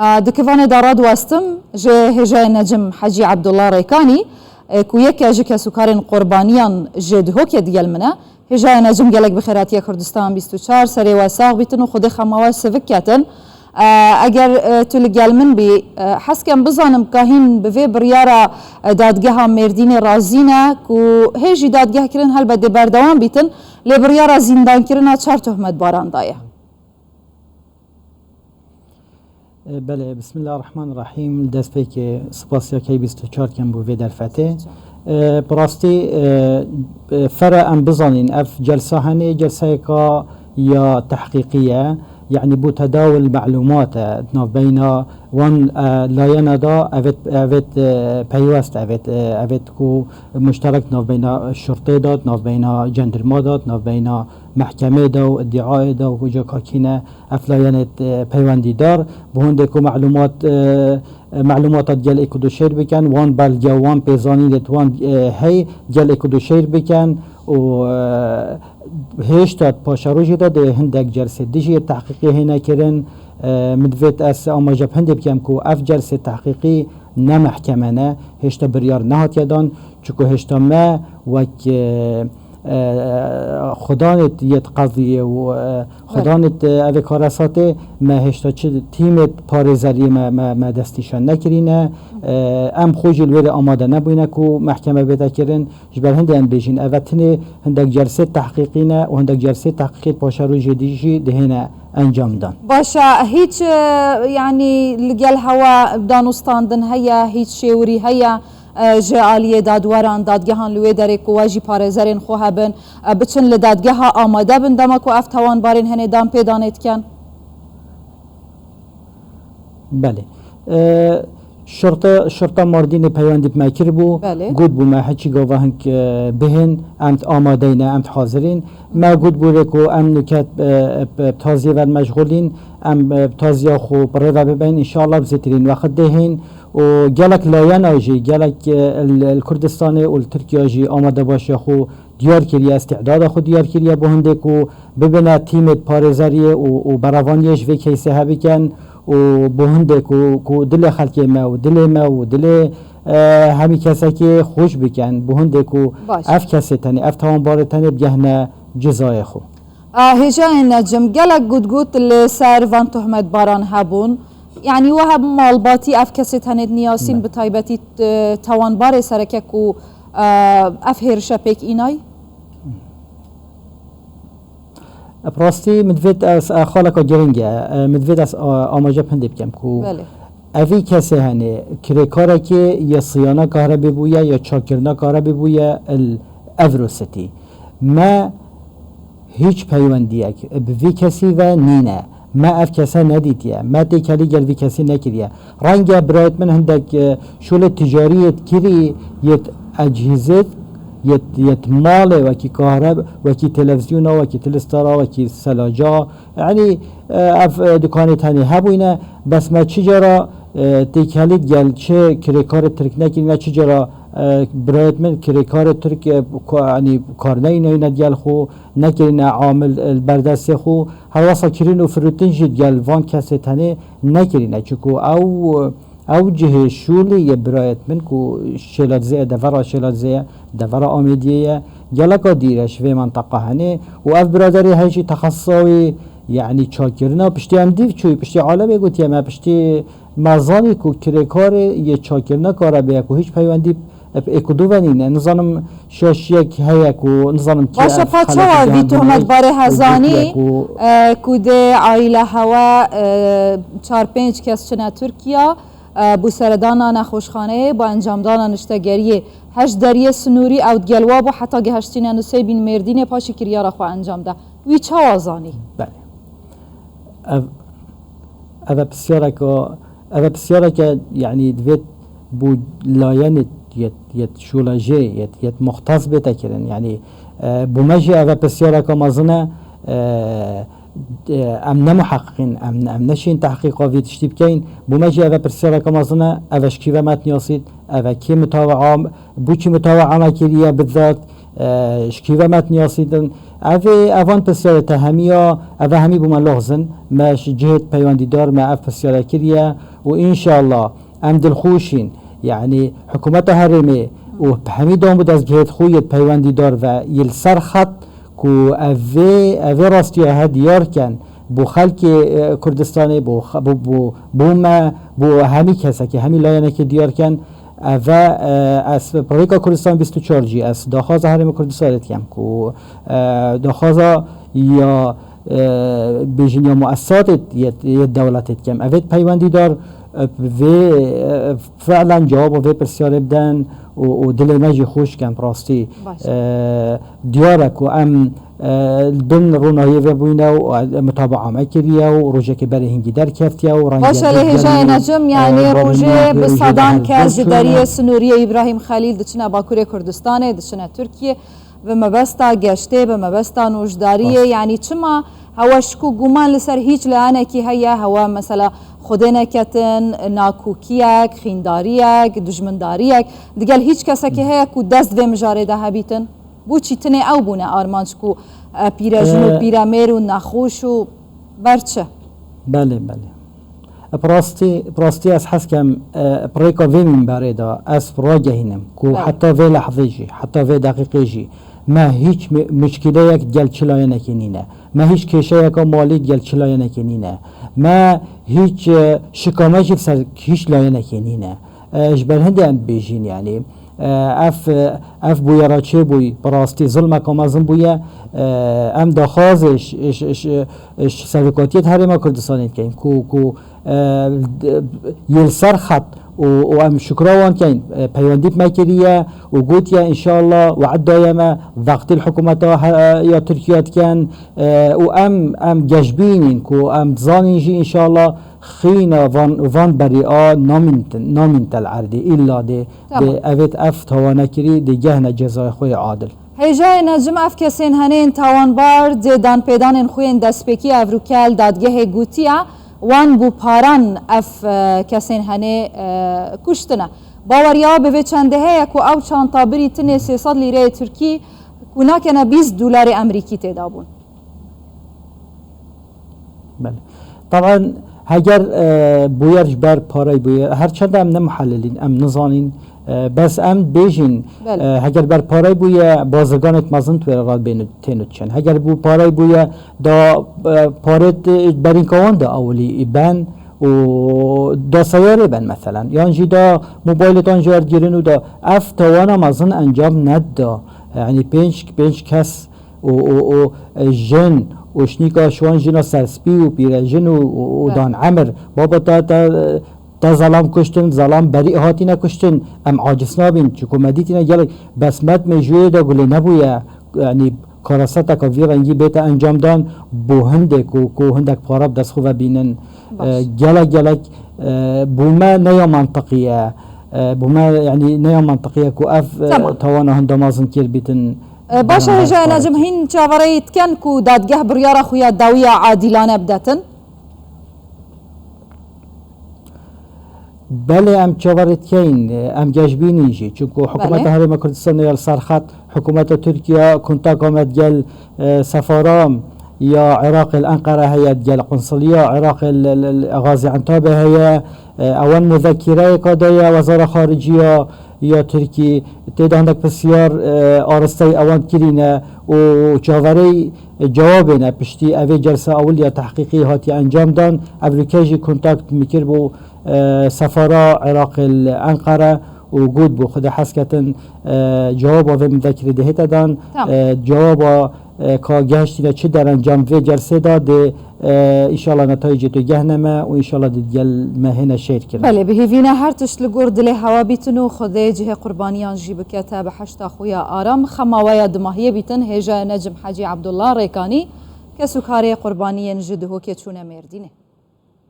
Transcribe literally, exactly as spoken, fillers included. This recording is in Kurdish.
A, di kivanê de radiwestim ji hêjayê Necim Hecî Ebdullah Rêkanî, e, ku yeke ji kesûkarên qurbaniyan ji Dihokê digel min e. Hêjayê Necim, gelek bi xêr hatiye Kurdistan bîst û çar, serê we sax bîtin û Xwedê xema we sivik ketin. E, eger, e, tu li gel min bî, e, hez kem bizanim ka hîn bi vê biryara, e, dadgeha Mêrdînê razî ne ku hê jî dadgehkirin helbet dê berdewam bîtin, lê biryara zîndankirina çar tohmetbaran daye. E, belê, Bismillahirrahmanirrahîm. Li destpêkê spasiya K bîst û çar kem bo vê derfetê. E, bi rastî, e, e, fere em bizanîn, ev celsa henê, celsayeka ya tehqîqî ye. Yanî bo tedawul melûmat e, di navbeyna wan, e, layena da evêt, evêt, e, peywest, evêt, e, evêt ku muşterek di navbeyna şurtê da, di navbeyna cendirma da, di navbeyna mehkemê da û îdîayê da û kuca kakîne. Ev layenê, e, peywendîdar, bi hindê ku melûmat, e, e, melûmata digel êk û du şêr bikin, wan belge, wan pêzanînê di wan, e, hey, digel êk û du şêr bikin û, e, hêşta paşerojê de dê hindek celsê dijî yê tehqîqî hêne kirin. E, min divêt ez amaje bi hindê bikim ku ev celsê tehqîqî ne mehkeme ne, hêşta biryar nehatiye dan, çunku hêşta me wek, e, e, xudanêt yêt qeziyê û, e, xudanêt, e, evê karesatê me hêşta çi tîmêt parêzeriyê me, me, me destnîşan nekirîne. E, em xwe jî li wê de amade nebûyne ku mehkeme bête kirin. Ji ber hindê em bêjin, eve tinê hindek celsê tehqîqî ne û hindek celsê tehqîqê paşerojê dî jî dihêne encamdan. Baş e, hîç, e, yanî li gel hewa danûstandin heye, hîç şêwirî heye, e, ji aliyê dadweran, dadgehan li wê derê ku we jî parêzerên xwe hebin, e, biçin li dadgeha amade bin dema ku ev tawanbarên henê dan pê danê dikin? Belê. E, şurta, şurta Mardînê peywendî bi me kiribû. Belê. Gotbû me hiçî gava hink, e, bihên, em amadeyne, em hazirîn. Me gotbû rê ku em nuket, e, bi taziyê ve meşxulîn, em, e, taziya xwe bi rê ve bibin, înşallah bi zêtirîn wext dê hên. Û gelek layena jî, gelek, e, li, li Kurdistanê û li Tirkiye jî amadebaşiya xwe diyar kiriye, îstîdada xwe diyar kiriye, bo hindê ku bibine tîmêt parêzeriyê û, û berevaniyê ji vê keysê hebikin û bo hindê ku, ku dilê xelkê me û dilê me û dilê, e, hemî kesekê xweş bikin, bo hindê ku Baş. ev kesê tenê, ev tawanbarê tenê bigehne cizayê xwe. A, hêjayê Necim, gelek gotgot li ser van tohmetbaran hebûn. Yanî we hebûn malbatî ev kesê tenê diniyasîn, Belê. bi taybetî, e, tawanbarê sereke ku, e, ev hêrişe pêk înay? Bi rastî min divêt ez, e, xaleka giring e. E, min divêt ez, e, amaje bi hindê bikim ku Belê. evî kesê henê kirêkarekê ya siyana kahrebê bûye, ya çakkirina kahrebê bûye, il Evrositî. Me hîç peywendiyek bi vî kesî ve nîne. Me ev kese nedîtiye. Me têkelî gel vî kesî nekiriye. Renge birayet min hindek, e, şûlê ticariyê kirî yêt ecihîzêt, yêt, yêt malê wekî kahreb, wekî televîzyona, wekî tilistara, wekî selaca. Yanî, e, ev, e, dukanê tenê hebûyne. Bes me çi cara, e, têkelî gel çi kirêkarê Tirk nekirîne, çi cara, e, birayet min kirêkarê Tirk, e, ko-, yanî kar neyîne digel xwe, nekirîne amil, e, li ber destê xwe. Herwesa kirîn û firûtin jî digel van kesê tenê nekirîne. Çunku ew, ew cihê şûlî yê birayet min ku Şêladizê ye, devera Şêladizê ye, devera Amêdiyê ye. Geleka dîre ji vê menteqa henê û ev biraderê hej jî texesusa wî, yanî çakkirina piştî em dîv çûyî, piştî alemê gotiye me, piştî me zanî ku kirêkarê yê çakkirina karebê ye ku hîç peywendî bi êk û du ve nîne. Nizanim şaşiyek heye ku nizanim kî Baş e, ev pa xelekî çawa vî gihandinê tohmetbarê û hezanî, gotiye ku e, ku dê aîle hewe, e, çar pênc kes çine Tirkiye, e, bo seredana nexweşxaneyê, bo encamdana niştegeriyê. Heş deriyê sinûrî ew digel wa bû heta gihiştîne Nisêbîn Mêrdînê, paşî kiryara xwe encam da. Wî çawa zanî? Belê. Ev, ev e pisyareka, ev e pisyareke, yanî divêt bo layenê yet, yet şûlajê, yet, yet muxtes bête kirin. Yanî, e, bo me jî ev e pisyareka mezin e, e, e, em ne muheqîqîn, em, em neşên tehqîqa vî tiştî bikeyn. Bo me jî ev e pisyareke mezin e, ev e ji kî ve me diniyasît, ev e kê mutawe'a, bo çi mutawe'a me kiriye bizzat, e, ji kî ve me tiniyasîtin. Evê, evan pisyarê te hemiya, eve hemî bû me loxzin. Me ji cihêt peywendîdar me ev pisyare kiriye û înşallah em dilxweş in. Yanî hikûmeta herêmê û hemî dam û dezgehêt xwe yê peywendîdar ve yê li ser xet ku ev vê, ev vê rastiya he diyar ken bo xelkê, e, Kurdistanê, bo xe-, bo, bo, bo me, bo hemî kesekê, hemî layenekê diyar ken. Eve, e, ez bi rêka Kurdistan bîst û çar jî ez daxwaza Herêma Kurdistanê dikem ku, e, daxwaza ya, e, bêjin ya muessisatê yê, yê dewletê dikem. Evê peywendîdar, e, vê, e, fi'len cewaba vê pirsyarê biden û, û dilê me jî xweş ken bi rastî. Baş. E, diyar e ku em, e, li bin ronahiyê ve bûyne û, e, mutabaa me kiriye û rojekê berê hingî derkeftiye û rengê Baş e, lê hêjayê Necim, yanî e, rojê bi sedan kes ji deriyê sinoriyê Îbrahîm Xelîl diçine Bakurê Kurdistanê, diçine Tirkiye, bi mebesta geştê, bi mebesta nûjdariyê, Rast. Yanî çima hewe şik û guman li ser hîç layenekî heye, hewe mesela Xwedê neketin, nakokiyek, xîndariyek, dijmindariyek, digel hîç kesekî heye ku dest vê mijarê de hebîtin? Bo çî tinê ew bûne armanc ku, e, pîrejin û E, pîremêr û nexweş û ber çi? Belê, belê. Bi rastî, bi rastî ez hez kem, e, bi rêka vê mînberê de ez ragehînim ku Belê. Heta vê lehzê jî, heta vê deqîqê jî me hîç mi-, muşkîleyek gel çi layenekê nîne. Me hîç kêşeyeka malî gel çi layenekê nîne. Me hîç, e, şika me jî ser hîç layenekê nîne. E, ji ber hindê em dibêjin, yanî, e, ev, e, ev bûyera çêbûyî, bi rastî zilmeka mezin bûye. E, em daxwazê ji, ji, ji, ji Serokatiyê Herêma Kurdistanê dikeyin ku, ku, e, d-, yê li ser xet û, û em şukra wan dikeyin, e, peywendî bi me kiriye û gotiye, înşallah, we'd daye me, vextî li hikûmeta he-, ya Tirkiye dikin, e, û em, em geşbîn in ku em dizanin jî, înşallah, Xîna van, van berî a namîntin, namînte li erdê, îlla dê, Tamam. Dê evêt ev tawane kirî, dê gehne cezayê xwe yê adil. Hêjayê Necim, ev kesên henên tawanbar dê danpêdanên xwe yên destpêkî evroke li dadgehê gotiye, wan bo paran ev, e, kesên henê, e, kuştine. Baweriya bi vê çendê heye ku ew çanta birî tinê sê sed lîreyê Tirkî ku nakene bîst dolarê Emerîkî tê de bûn. Belê. Taban, heger, e, bûyer ji ber parey bûye, her çend em ne muhellilîn, em nizanîn, e, bes em bêjin, Belê. E, heger ber parey bûye, bazirganê mezin tu wê re radibên têne diçin. Heger bû parey bûye, da, e, parê te berînka wan de ewilî ben û da seyarê ben meselen. Yan jî da mobaylê tan ji erdgirin û da ev tawana mezin encam nedida. Yanî pênc, pênc kes û, û, û, e, jin û şnîka şiwan jina serspî û pîrejin û, û, û Be. Dan emir. Baba te, te, te zelam kuştin, zelam berî hatine kuştin. Em aciz nabîn. Çiku me dîtine gelek besmet me jûyê de gulê nebûye. Yanî karaseteka vî rengî bête encam dan bo hindê ku, ku hindek para bi dest xwe ve bînin. Baş. E, gelek, gelek, e, bo me ne ya mantiqî ye. E, bo me, yanî ne ya mantiqî ye ku ev, e, Tamam. Tawana hinda mezin kir bîtin. E, baş e, Beraber hêjayê Necim, parêt. Hîn çavereyî dikin ku dadgeh biryara xwe ya dawiya adîlane bidetin? Belê, em çaverê dikeyin, em geşbînîn jî. Çunku Belê. Hikûmeta Herêma Kurdistanê ya li ser xet, hikûmeta Tirkiye kontaka me digel, e, sefara ya Iraqê li Enqere heye, digel qunsuliya Iraqê li, li, li Gazî Entabê heye. E, ewan muzekîreyeka daye Wezara Xariciya ya Tirkî, tê de hindek pisyar, e, aristeyî ewan kirîne û çaverey cewabê ne. Piştî evê celsa ewil ya tehqîqî hatiye encam dan, evroke jî kontakt min kir bo, e, sefara Iraqê li Enqere û got bo, Xwedê hez ketin, e, cewaba vê muzekîrê dê hête dan, Tamam. E, cewaba e, ka gehiştîne çi derencam vê celsê de dê, e, înşallah netayicê tu gehne me û înşallah dê gel me hêne şêr kirin. Belê, bi hêvî ne her tişt li gor dilê hewa bîtin û Xwedê cihê qurbaniyan jî bikete bi heşta xwe ya aram. Xema we ya dumahiyê bîtin, hêja Necim Hecî Abdullah Rêkanî, kes û karê qurbaniyên ji Duhokê çûne Mêrdînê.